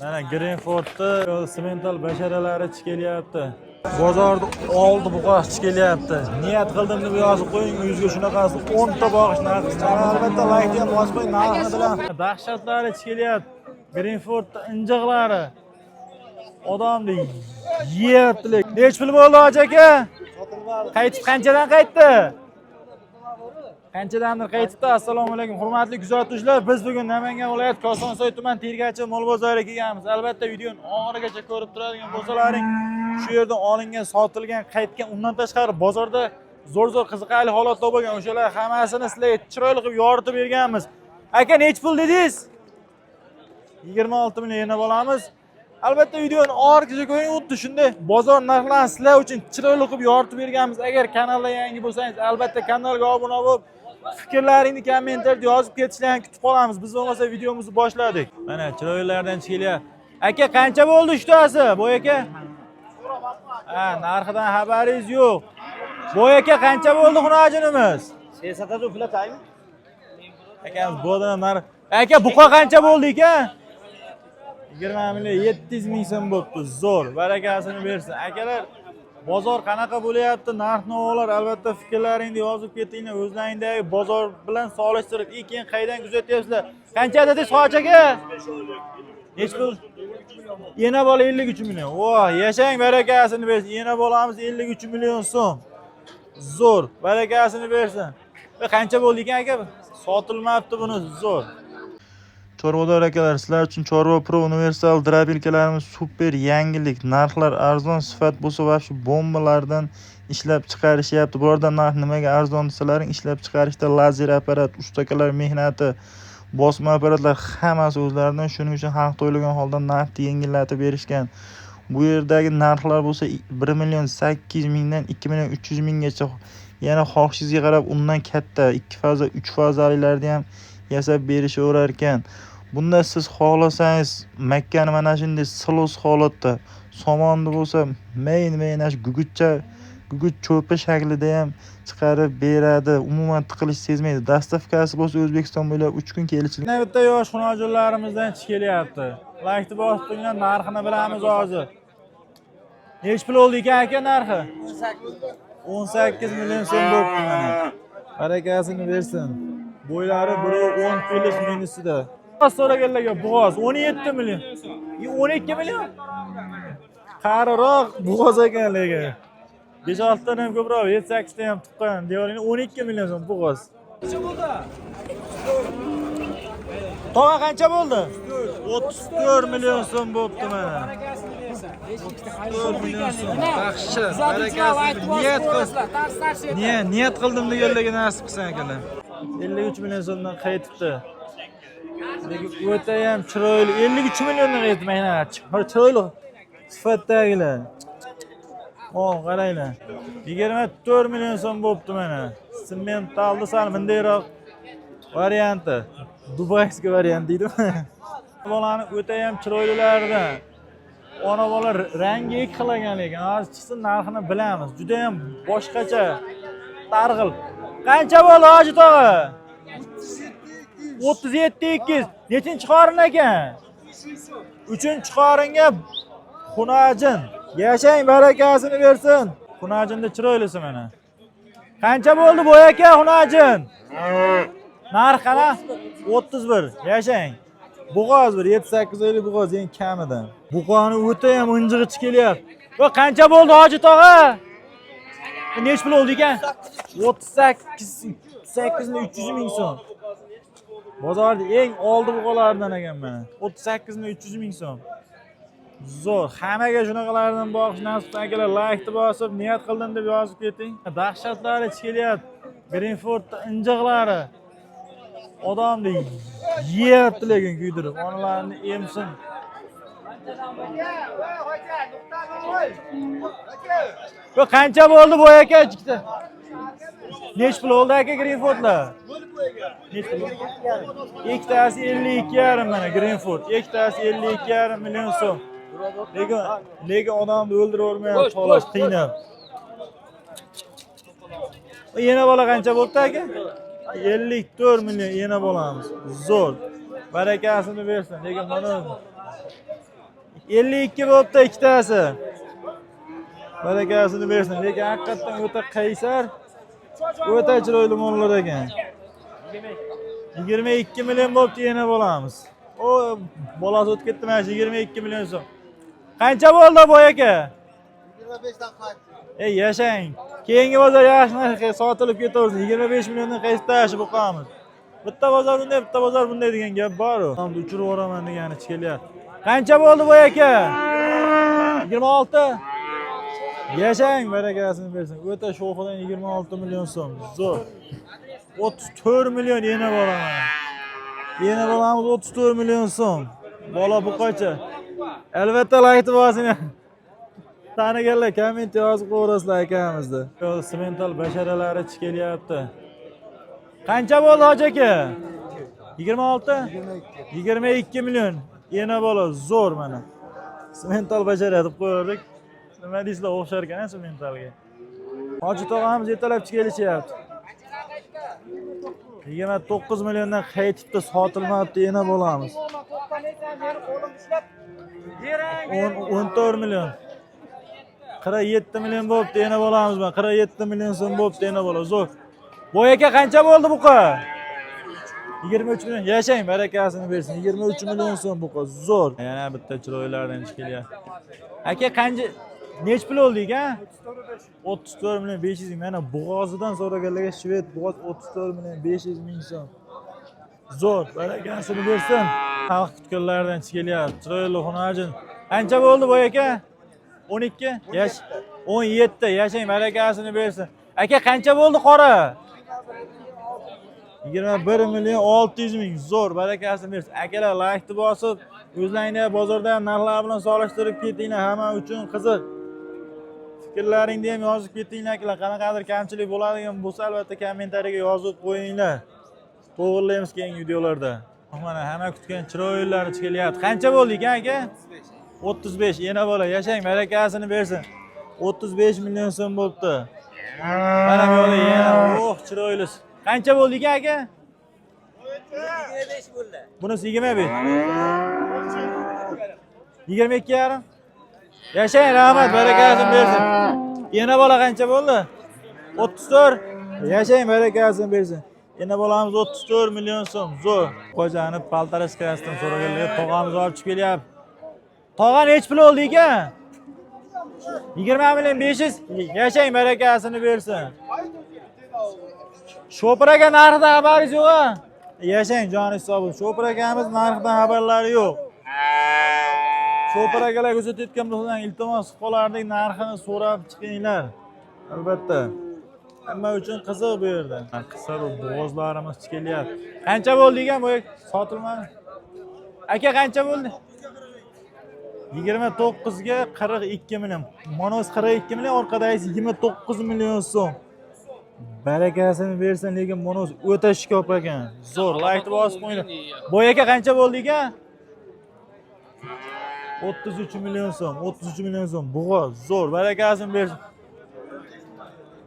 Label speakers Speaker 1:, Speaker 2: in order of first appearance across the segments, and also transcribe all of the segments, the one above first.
Speaker 1: Mana Greenfordni semental basharalari kelyapti. Bozorda oldi buqoqchi kelyapti. Niyat qildim deb yozib qo'ying, uyingizga shunaqasi 10 ta boqish narxi. Albatta laykni ham bosib qo'ying, narxini bilan. Dahshatlari kelyapti. Greenfordni injiqlari. Odamni yeyaptilar. Nech pul bo'ldi, hoji aka? Qaytib qanchadan qaytdi? Qanchadandir qaytibdi. Assalomu alaykum, hurmatli kuzatuvchilar. Biz bugun Namangan viloyati Kosonsoy tuman Tergachi mol bozoriga kelganmiz. Albatta videoni oxirigacha ko'rib turadigan bo'lsalaring, shu yerdan olingan, sotilgan, qaytgan, undan tashqari bozorda zo'r-zo'r qiziqarli holatlar bo'lgan. O'shalar hammasini sizlarga chiroyli qilib yoritib berganmiz. Aka, nech pul dedingiz? 26 million yana bolamiz. Albatta videoni oxirigacha ko'ring, xuddi shunday bozor narxlarini sizlar uchun chiroyli qilib yoritib berganmiz. Agar kanalda yangi bo'lsangiz, albatta kanalga obuna bo'lib, fikrlaringni kommentariyada yozib ketishlarini kutib qolamiz. Biz bo'lmasa videomizni boshladik. Mana chiroylilardan chiqinglar. Aka, qancha bo'ldi uchtasi? Boy aka? Ha, narxidan xabaringiz yo'q. Boy aka, qancha bo'ldi xunajinimiz? Akamiz bo'dini narx. Aka, buqa qancha bo'ldi ekan? 20 million 700 ming so'm bo'pti. Zo'r. Barakasini bersin. Akalar, bozor qanaqa bo'lyapti? Narx-navolar, albatta fikrlaringni yozib ketinglar. O'zlaringdagi bozor bilan solishtirib, keyin qaydan kuzatyapsizlar? Qancha dedingiz, hoji aka? Nech pul? Yana bola 53 million. Voh, yashang, barakasini bersin. Yana bolamiz 53 million so'm. Zo'r. Barakasini bersin. Qancha bo'ldi ekan, aka? Sotilmabdi buni, zo'r. Chorvador akalar, sizlar uchun Chorva Pro universal дробилка larimiz super yangilik, narxlar arzon, sifat bo'lsa вообще bombalardan ishlab chiqarishyapti. Bularda narx nimaga arzon desalaring, ishlab chiqarishda lazer apparat, ustakalar mehnati, bosma apparatlar hammasi o'zlaridan, shuning uchun haq to'lagan holda narxni yengillatib berishgan. Bu yerdagi narxlar bo'lsa 1 million 800 mingdan 2 million 300 minggacha, yana xohishingizga qarab undan katta 2 faza, 3 fazalilarni ham yasab berishaverar ekan. Bunda siz xohlasangiz makkani mana shunday silos holatda, somonni bo'lsa mayin-mayin shu gugurtcha, gugurt cho'pi shaklida ham chiqarib beradi. Umuman tiqilish sezmaydi. Доставка si bo'lsa O'zbekiston bo'ylab 3 kun kelishi. Yana bitta yosh xunojinlarimizdan kelyapti. Laykni bosib qo'yinglar, narxini bilamiz hozir. Nech pul bo'ldi ekan, aka, narxi? 18 million so'm bo'pti mana. Barakasini bersin. Bo'ylari 1.10 plyus minusida. So'raganlarga bo'g'oz 17 million. 12 million. Qariroq bo'g'oz ekan lekin. 5-6 dan ham ko'proq, 7-8 ta ham tuqqan. Deyoring 12 million so'm bo'g'oz. Tog'a, qancha bo'ldi? 34 million so'm bo'pti mana. 34 million so'm. Dahshat. Barakasini niyat qil. Niyat qildim deganlarga nasib qilsin, akalar. 53 million so'mdan qaytibdi. Lekin o'ta ham chiroyli. 53 milliondan qaytdi mana. Chiroyli sifatdagilar. O, qaranglar. 24 million so'm bo'pti mana. Sementalni sal bundayroq varianti. Дубайский variant deydimi? Bolani o'ta ham chiroylilaridan. Ona bola rangi ikki xil ekan lekin hozir chiqsin, narxini bilamiz. Juda ham boshqacha targ'il. Qancha bo'ldi, hoji tog'a? 37 200. Nechinchi qorin ekan? Uchinchi qoringa xunajin. Yashang, barakasini bersin. Xunajinda chiroylisi mana. Qancha bo'ldi, boy aka, xunajin? Narx qana? 31. Yashang. Bo'g'oz bir 7-8 oylik bo'g'oz eng kamidan. Buqoni o'ta ham injig'i kelyapti. Va qancha bo'ldi, hoji tog'a? Nech pul bo'ldi ekan? 38 8 300 ming so'm. Bozorda eng oldi buqalardan ekan mana. 38 300 ming so'm. Zo'r. Hammaga shunaqalardan boqish nasib qilsin, akalar. Laykni bosib, niyat qildim deb yozib keting. Dahshatlari kelyapti. Greenfordni injiqlari. Odamni yeyapti lekin kuydirib. Onalarini emsin. Bu qancha bo'ldi, boy aka, ikkita? Nech pul bo'ldi, aka, Greenfordlar? Nech pul? Ikkitasi 52,5 mana Greenford. Ikkitasi 52,5 million so'm. Lekin odamni o'ldiravermayapti xolos, qiynab. Yana bola qancha bo'libdi, aka? 54 million yana bolamiz. Zo'r. Barakasini bersin. Lekin mana 52 bo'libdi ikkitasi. Barakasini bersin. Lekin haqiqatdan o'ta qaysar, o'ta chiroyli mollar ekan. 22 million bo'libdi yana bolamiz. O bolasi o'tib ketdi mana shu 22 million so'm. Qancha bo'ldi boy aka?
Speaker 2: 25 dan qaytdi.
Speaker 1: Ey yashang. Keyingi bozor yaxshi narxga sotilib ketaversin. 25 milliondan qaysi shu buqamiz. Bitta bozor bunday, bitta bozor bunday degan gap bor-u. Uchirib yuboraman degani kelyapti. Qancha bo'ldi boy aka? 26. Yashang, barakasini bersin. O'ta sho'xidan 26 million so'm. Zo'r. 34 million yana bola mana. Yana bolamiz 34 million so'm. Bola buqacha. Albatta laykni bosing. Taniganlar komment yozib qo'yasizlar akamizni. Simental basharalari kelyapti. Qancha bo'ldi hoji aka? 26? 22 million. Yana bola zo'r mana. Simental bashara deb qo'yardik. Nima deysizlar, o'xshar ekan simentalga. Hoji tog'amiz ertalab kelishyapti. 29 milliondan qaytibdi, sotilmabdi, yana bo'lamiz. 10 14 million. 47 million bo'libdi, yana bo'lamiz mana. 47 million so'm bo'libdi, yana bola. Zo'r. Boy aka qancha bo'ldi buqa? 23 million. Yashang, barakasini bersin. 23 million so'm buqa. Zo'r. Yana bitta chiroylardan kelyapti. Aka qancha nech pul oldi ekan? 34 million 500 ming. Mana bo'g'ozidan so'raganlarga shved bo'g'oz 34 million 500 ming so'm. Zo'r, barakasini bersin. Xalq kutganlardan kelyapti. Chiroyli xunajin. Qancha bo'ldi boy aka? 12? Yash 17. Yashang, barakasini bersin. Aka qancha bo'ldi qora? 21 million 600 ming. Zo'r, barakasini bersin. Akalar laykni bosib, o'zlaringni bozorda narxlar bilan solishtirib ketinglar, hamma uchun qiziq. Fikrlaringni ham yozib ketinglar akalar. Qanaqadir kamchilik bo'ladigan bo'lsa, albatta kommentariyaga yozib qo'yinglar. To'g'rilaymiz keyingi videolarda. Mana hamma kutgan chiroylilari kelyapti. Qancha bo'ldi ekan aka? 35. Yana bola, yashang, barakasini bersin. 35 million so'm bo'libdi. Mana bu yoqda yana, oh, chiroylisi. Qancha bo'ldi ekan aka?
Speaker 3: 25 bo'ldi.
Speaker 1: Bunisi 25. 22 yarim. Yashang, rahmat, barakasini bersin. Yana bola qancha bo'ldi? 34. Yashang, barakasini bersin. Yana bolamiz 34 million so'm. Zo'r. Xo'jani paltarashkasidan so'raganlar tog'amiz olib chiqib kelyapti. Tog'a nech pul oldi ekan? 20 million 500. Yashang, barakasini bersin. Shopir aka narxidan xabaringiz yo'q a? Yashang, joningiz sog' bo'lsin. Shopir akamiz narxidan xabarlari yo'q. Shopir akalar kuzatayotgan bo'lsalar, iltimos qilib qolardik, narxini so'rab chiqinglar. Albatta. Hamma uchun qiziq bu yerda. Qisir bo'g'ozlarimiz kelyapti. Qancha bo'ldi ekan bu sotilmadi? Aka qancha bo'ldi? 29 ga 42 million. Monos 42 million, orqadagisi 29 million so'm. Barakasini bersin, lekin monos o'ta shikop ekan. Zo'r, laykni bosib qo'yinglar. Boy aka qancha bo'ldi ekan? 33 million so'm, 33 million so'm. Bug'o, zo'r, barakasini bersin.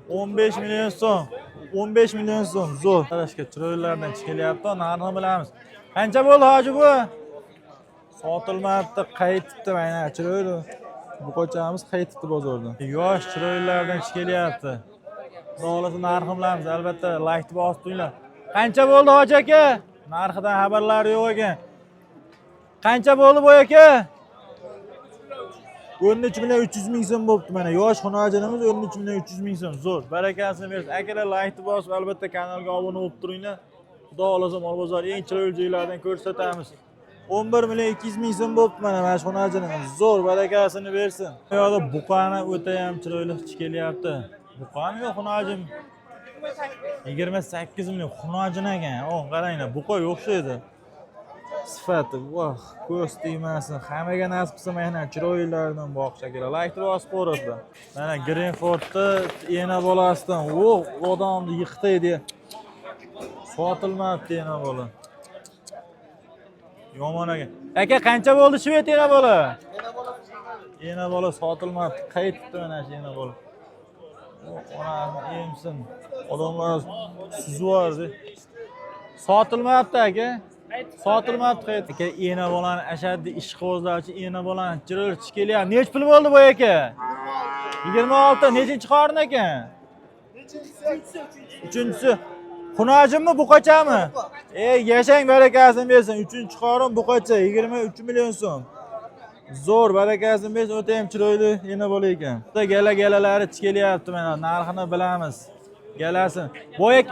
Speaker 1: 15 million so'm. 15 million so'm, zo'r. Qarashga chiroylardan chiqilyapti, narxini bilamiz. Qancha bo'ldi hoji bu? Sotilmabdi, qaytibdi mana chiroyli. Buqochamiz qaytibdi bozordan. Yosh chiroylardan kelyapti. Xudo xohlasa narxini bilamiz. Albatta laykni bosib turinglar. Qancha bo'ldi hoji aka? Narxidan xabarlari yo'q ekan. Qancha bo'ldi boy aka? 13 million 300 ming so'm bo'libdi mana. Yosh xunajinimiz 13 million 300 ming so'm. Zo'r. Barakasini bersin. Akalar laykni bosib, albatta kanalga obuna bo'lib turinglar. Xudo xohlasa mol bozor eng chiroyli joylardan ko'rsatamiz. 11 million 200 ming so'm bo'libdi mana shu xunajinimiz. Zo'r, barakasini bersin. Bu yoqda buqani o'ta ham chiroyli kelyapti. Buqami yo xunajin? 28 million xunajin ekan. Oh, qaranglar, buqa yo'q edi. Sifati, voh, ko'z tegmasin. Hammaga nasib qilsa mana chiroylilardan boqish akalar. Laykni bosib qo'yasizlar. Mana Greenfordni ena bolasidan, oh, odamni yiqitaydi. Sotilmabdi ena bola. Yomon ekan. Aka qancha bo'ldi shved ena bola? Ena bola sotilmabdi. Qaytibdi mana shu ena bola. Onasini emsin. Odamlar suzib yubordi. Sotilmabdi aka. Sotilmabdi qayt. Aka, ena bolani ashaddiy ishqibozlarchi ena bolani chiroyli kelyapti. Nech pul bo'ldi bu aka? 26. Nechinchi qorin ekan? Uchinchisi. Xunajimmi, buqachami? Ey, yashang, barakasini bersin. Uchinchi qorin buqacha 23 million so'm. Zo'r, barakasini bersin, o'ta ham chiroyli ena bola ekan. Gala galalari kelyapti mana, narxini bilamiz. Galasini. Boya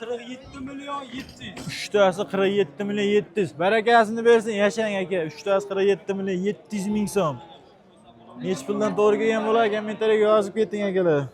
Speaker 3: 47 million 700.
Speaker 1: Uchtasi 47 million 700. Barakasini bersin, yashang aka. Uchtasi 47 million 700 ming so'm. Nechi puldan to'g'ri kelgan bo'lar, kommentariyaga yozib keting akalar.